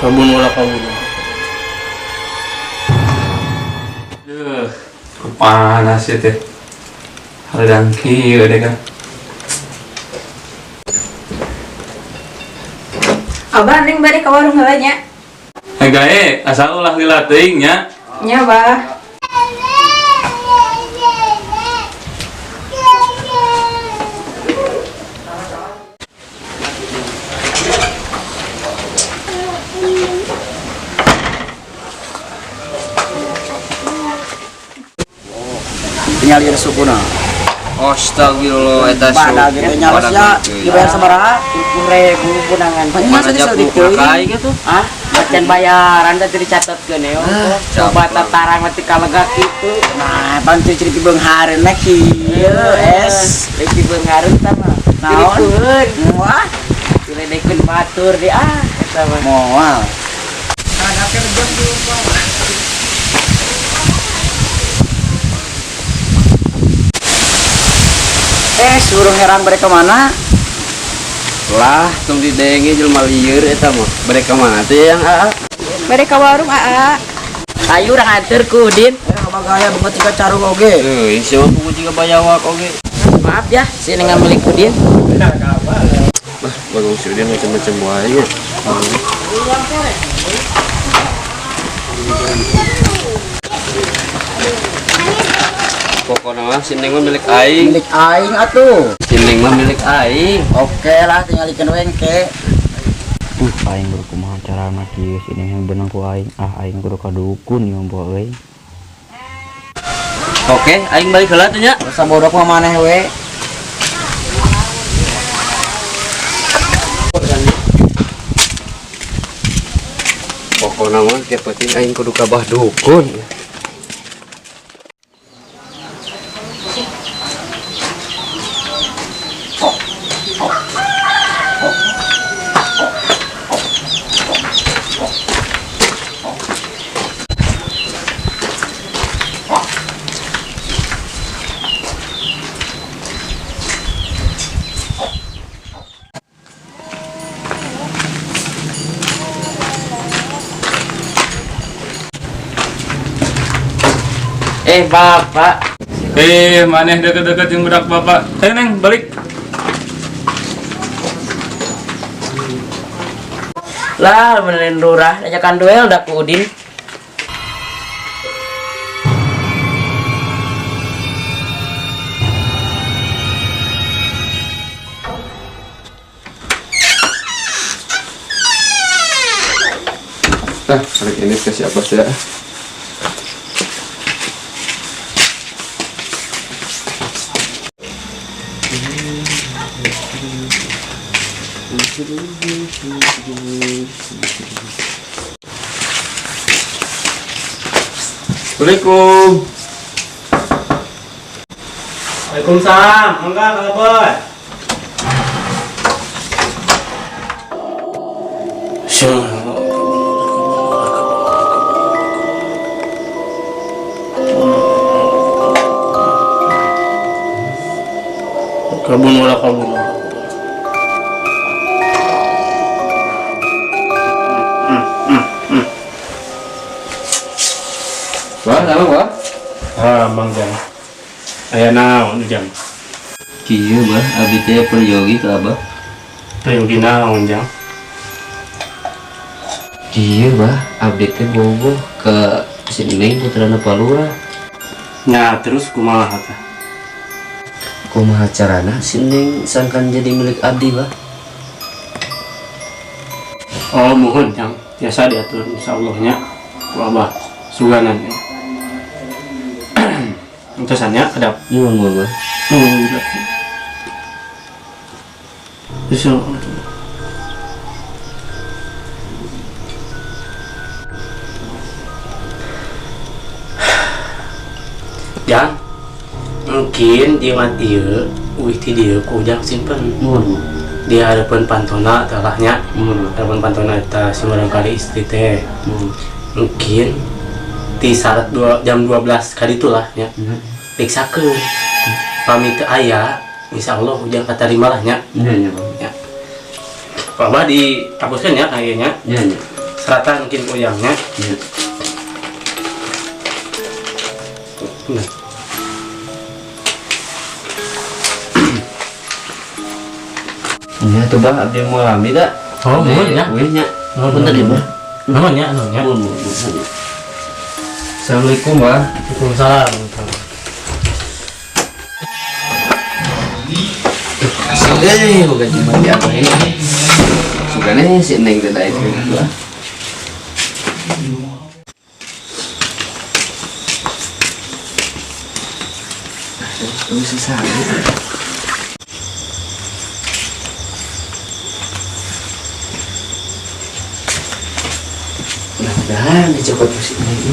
Kabun wala kabun. Duh, panas ya teh. Hareudang kieu deh kan. Abah, Neng balik ke warung heula nya. Gae, asal ulah lila teuing nya. Nya, Bah. Tinggal ieu sukuna. Astagfirullah eta Pada gitu nya ya dibayar sabaraha? 10.000 punangan. Mana japu kai gitu. Ah, macan bayaran teh dicatatkeun ya. Coba tatarang mati kalega kitu. Nah, pan ciri-ciri beunghareun kieu es. Leutik beunghareun tah mah. Naon? Dirikueun. Wah, Diledekeun batur di ah eta mah. Moal. Suruh herang mereka mana? Lah, tong didenge jelema lieur eta mah. Bade ka mana teh yang aa? Balik ke warung, Aa. Ayo urang anter ku Udin. Abah gaya banget jika carung oge. Euy, sia mah pugu jiga bayawak oge. Maaf ya, sini nggak milik Udin. Bah, bagong si Udin macam-macam wae nya. Pokokna mah si Neng mah milik aing. Milik aing atuh. Si Neng mah milik aing. Oke lah, tinggal ikan wengke. Aing kudu kumaha carana kieu si Neng beunang ku aing. Ah, aing kudu ka dukun ieu mah euy. Oke, aing balik heula teh nya. Rasa bodoh mah maneh we. Pokokna mah tiap penting aing kudu ka bah dukun. Bapak. Maneh deket-deket jeung budak bapak. Hayo Neng, balik. Lah, benerin lurah, ajakan duel dah ku Udin. Nah, hari ini ke siapa sih ya? Assalamualaikum. Waalaikumsalam. Mangga kalebet. Kabun wala kabun. Wah, sama wah. Ah, Bang Jang. Aya naon Jang? Kieu bah, abdi teh peryogi ka abah. Peryogi naon Jang? Kieu bah, abdi teh bogoh ka si Neng putrana Pak Lurah. Nah, terus kumaha teh? Kumaha carana si Neng sangkan jadi milik abdi bah? Oh, mohon Jang, biasa diatur insyaallah nya ku abah suganan ya. Entosannya kedap. Nuhun nuhun bah. Nuhun. Terus Jang, mungkin dia mati ya, wih ti dia ku Ujang simpen. Nuhun. Di hadapan pantona talahnya. Nuhun. Hadapan pantona eta si barangkali istri teh. Nuhun. Mungkin di saat jam 12 kali itulah ya. Periksakeun. Pamit teu aya, insyaallah Ujang katarima lah nya. Iya, iya, Bang. Ya. Pak Abah dihapuskan ya kayaknya. Iya, iya. Seratan mungkin ujangnya. Iya. Nah. Iya tuh bah, abdi mau lami dah. Oh, nuhun ya. Wih nya. Nuhun, Punten ya, nuhun. Bah. Nuhun ya, nuhun ya. Nuhun, nuhun, nuhun. Assalamualaikum, Bah. Waalaikumsalam. Bukan cuma di apa ini. Sugane si Neng teh daek. Bah. Aduh, susah. Mudah-mudahan dicopot musik lagi.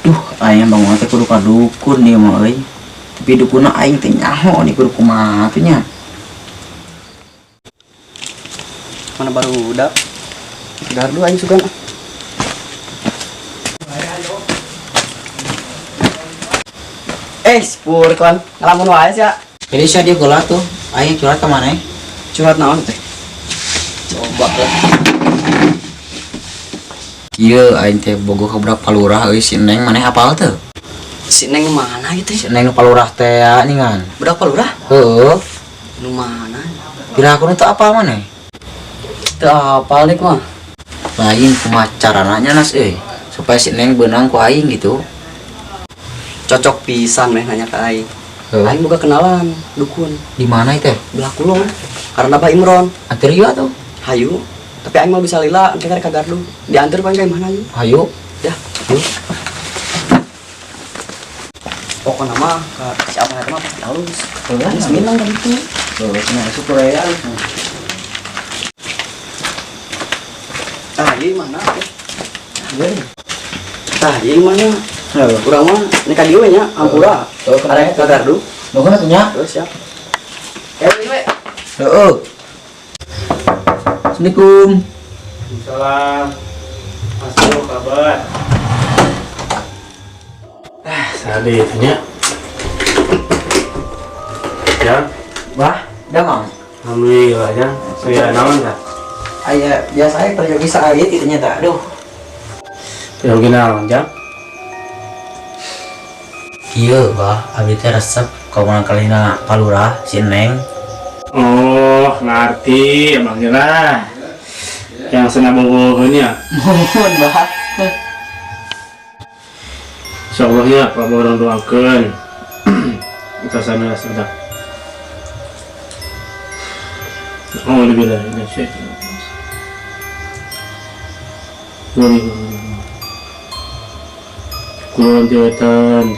Duh, aing bangun teh kudu ka dukun ieu mah euy. Tapi dukunna aing teh nyaho nih kudu kumaha tuh nya. Mana baru udah. Dahar dulu aing sugan. Spur kawan. Ngalamun wae sia. Jadi sia dia gola tuh, aing curhat ka mana? Curhat naon teh? Coba lah. Ieu aing teh bogoh ka budak palurah euy si Neng maneh apal teu? Si Neng mana gitu? Si Neng nu palurah teh ya ningan. Budak palurah? Heeh. Nu mana? Kira aku nu teu apal maneh? Teu apal dik mah. Lain kumaha carana nya Nas euy supaya si Neng beunang ku aing gitu. Cocok pisan meh nanya ka aing. Heeh. Aing boga kenalan dukun. Di mana teh? Belah kulon. Karena Abah Imron. Anter ieu atuh. Hayu. Tapi aing mah bisa lila engke ka gardu. Diantar ku aing ka imahna yuk. Hayu. Dah. Hayu. Pokokna mah ka si Abah eta mah pasti halus. Heeh. Geus minang ka ditu. Heeh, cenah syukur aya alus. Tah ieu mana teh? Ieu. Tah ieu mana? Heeh. Urang mah nek ka dieu nya hampura. Heeh, Arek ka gardu. Nuhun atuh nya. Terus siap. Eh, we. Heeh. Assalamualaikum. Waalaikumsalam. Masuk kabar. Sade nya. Ya, Wah, damang. alhamdulillah ya. Saya naon tah? Aya biasa aya peryogi saeuit kitu nya tah. Aduh. Peryogi naon, Jang? Ieu, Bah, abdi teh resep ka kalina palurah si Neng. Oh, ngerti abang lah. Yang senang bogohnya. Mohon, Bah. Insyaallah ya, Pak orang doakan. Kita sana sudah. Oh, lebih lah, ini sih. Kulon jawatan,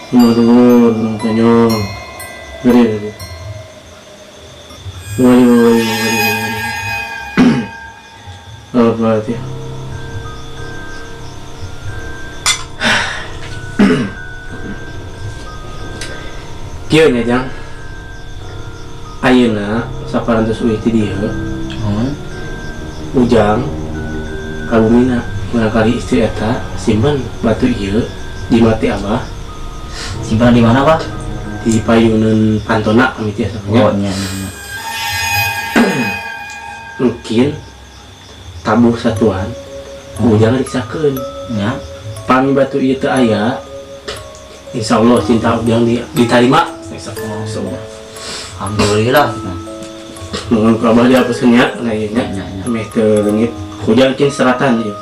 Nuhun, tanya. Beri, beri. Wali, wali, wali, wali. Al-Fatihah. Kieu nya Jang. Ayeuna saparantos uih ti dieu. Ujang kabumina barangkali istri eta simpen batu ieu di mati abah. Simpan di mana, Pak? Di payunan pantona kami tiasa nya. Oh, nya, nya. Mungkin tabuh satuan ujang riksakeun. Nya. Pami batu ieu teu aya, insyaallah cinta ujang diterima. Insyaallah. Alhamdulillah. Mohon ku abah dihapuskeun nya, nah ieu nya. Nya, nya. Meh teu leungit. Ujang kin seratan ieu.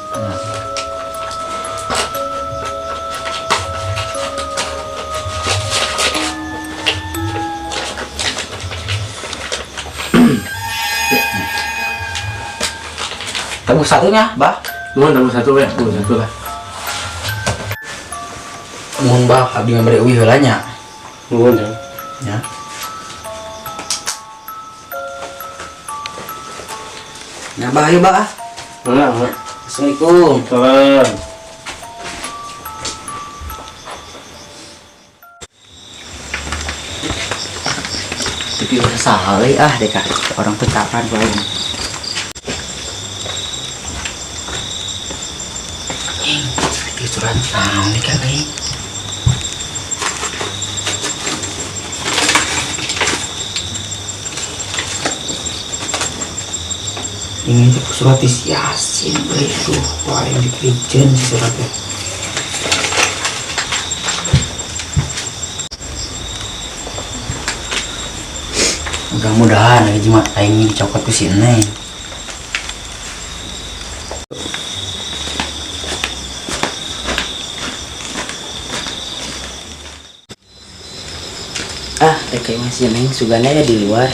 Tabuh satunya, Bah. Mohon tabuh satu ya, tabuh satu lah. Mohon Bah, abdi mah bade uih heula nya. Mohon ya. Ya. Nah, Bah, ayo Bah. Mangga, mangga. Assalamualaikum. Salam. Tapi udah salah euy ah deka. Orang tetapan ku aing. Itu Surat naon nih kak euy? Ini teh surat si Yasin euy, duh, wah yang dikrijen si suratnya. Mudah-mudahan ya jimat aing dicokot ku si Neng. Ah, teh kayaknya si Neng sugana ya di luar.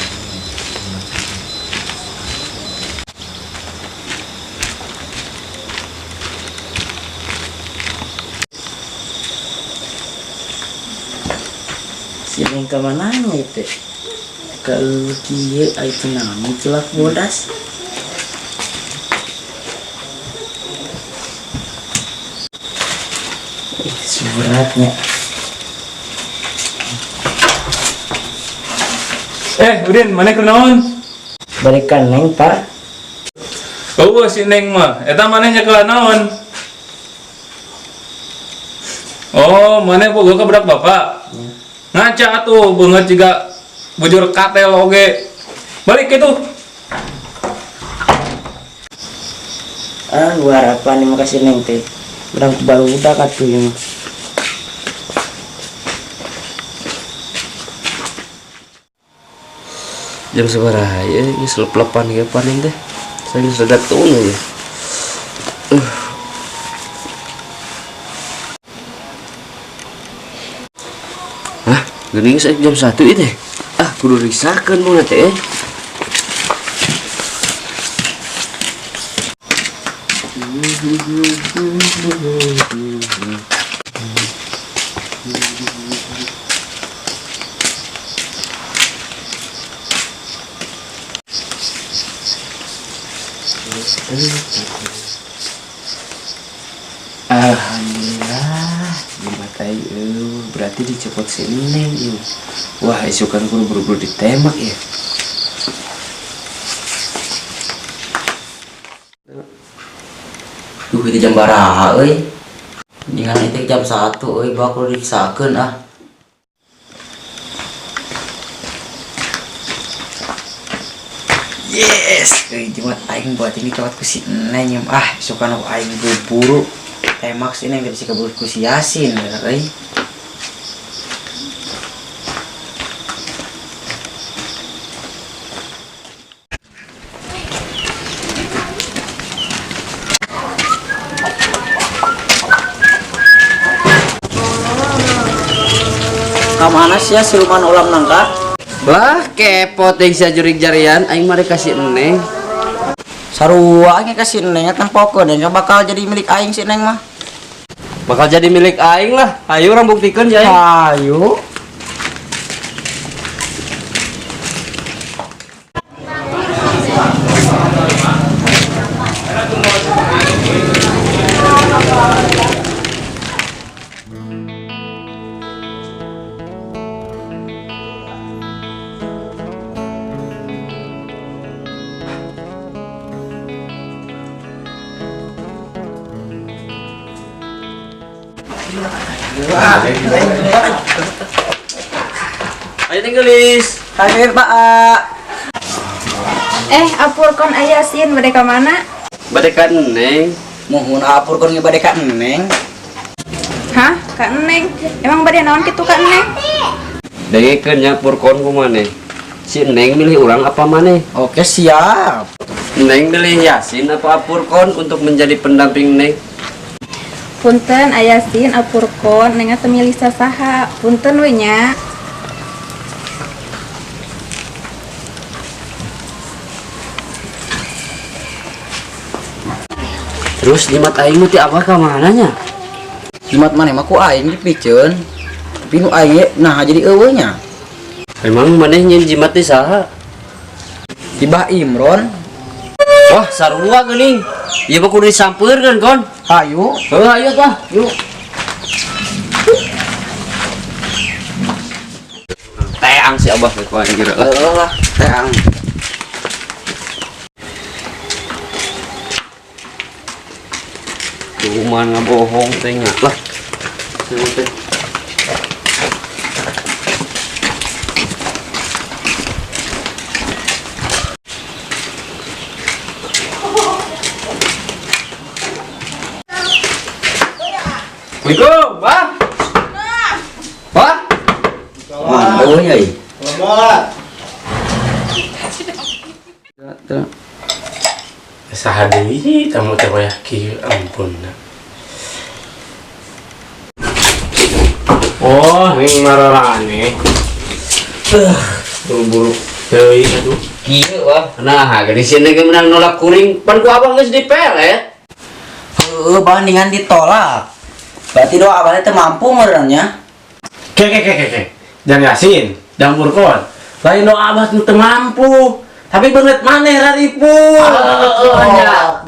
Si Neng kemana nih teh? Ke kieu aya teu naon celak bodas. Itu suratnya. Udin, maneh kunaon? Balikan Neng, Pak. Eueuh si Neng mah, eta maneh nyekelan naon? Oh, maneh boga ka budak bapak. Ngaca atuh beungeut jiga bujur katel oge. Balik kitu. Ah, gua harapan nih makasih Neng teh. Berang baru udah atuh ieu mah. Jam sabaraha ya, geus lep-lepan ge paling teh. Saya geus rada tunu ya. Hah, geuning geus jam 1 ieu teh. Ah, kudu riksakeun mun teh. Alhamdulillah, jimat aing berarti dicopot si Neng ieu. Wah, isukan kudu buru-buru ditembak ya. Duh, itu jam baraha euy. Ningan itu jam 1 euy, bakal diksakeun ah. Yes, euy jimat aing buat ini cowok ku si Neng ah, isukan aku aing buru-buru. Tembak si Neng bisa keburu ku si Yasin euy. Kamana sih ya siluman ulam nangka? Lah kepo teh sia jurig jarian aing mah rek ka si Neng. Sarua aing ka si Neng eta pokeun dan bakal jadi milik aing si Neng mah. Bakal jadi milik aing lah. Ayo urang buktikeun ya aing. Ayo. Ayo tinggalis. Hadir Pak. Apur kon ayasin bade ka mana? Bade ka Neng. Muhun apur kon ge bade ka Neng. Hah? Ka Neng? Emang bade naon kitu ka Neng? Dengekeun nya purkon ku maneh. Si Neng milih urang apa maneh? Oke, siap. Neng milih Yasin apa Apurkon untuk menjadi pendamping Neng? Punten Ayasin Apurkon, Neng teu milih sasaha. Punten we nya. Terus jimat aing mah ti abah ka mana nya? Jimat maneh mah ku aing dipiceun. Tapi nu aing ge nah jadi eueuh nya. Emang maneh nyeun jimat teh saha? Ti Bah Imron. Wah, sarua geuning. Ieu mah kudu disampeurkeun kon. Hayu. Heuh, hayu tah. Yuk. Teang si abah teh ku aing kira lah. Heuh lah, teang. Kumaha ngabohong teh nya lah. Teu teh. Assalamualaikum, Bah. Bah. Mana eueuh nya euy. Saha deui tamu teh wayah kieu ampun. Oh, ning mararane. Buru-buru deui aduh. Kieu wah. Nah, geuning si Neng menang nolak kuring, pan ku abang geus dipelet. Heueuh bandingan ditolak. Berarti doa abah teh mampu meureun nya. Ke ke ke ke ke. Jangan Yasin, jangan Purkon. Lain doa abah teu mampu. Tapi beungeut maneh raripu. Oh, nya.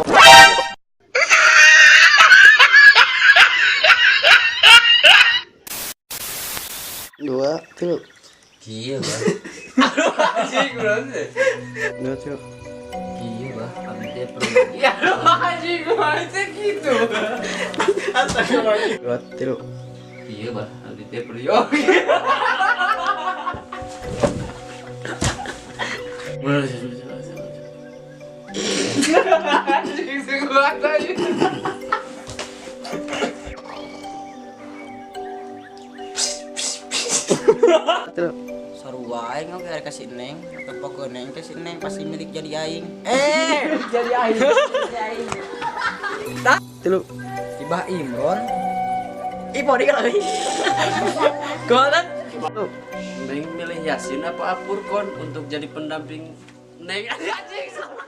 Dua, tilu. Kieu wah. Dua, tilu. Kieu wah, abdi teh perlu. Dua, tilu. Kieu wah, abdi teh perlu. Sarua aing oge ari ka si Neng, tepokeun Neng ke si Neng pasti milik jadi aing. Eh, jadi aing. Jadi aing. Tilu. Ibah Imron. Ih, podi kan euy. Kumaha kan? Neng milih Yasin apa Apurkon untuk jadi pendamping Neng? Anjing.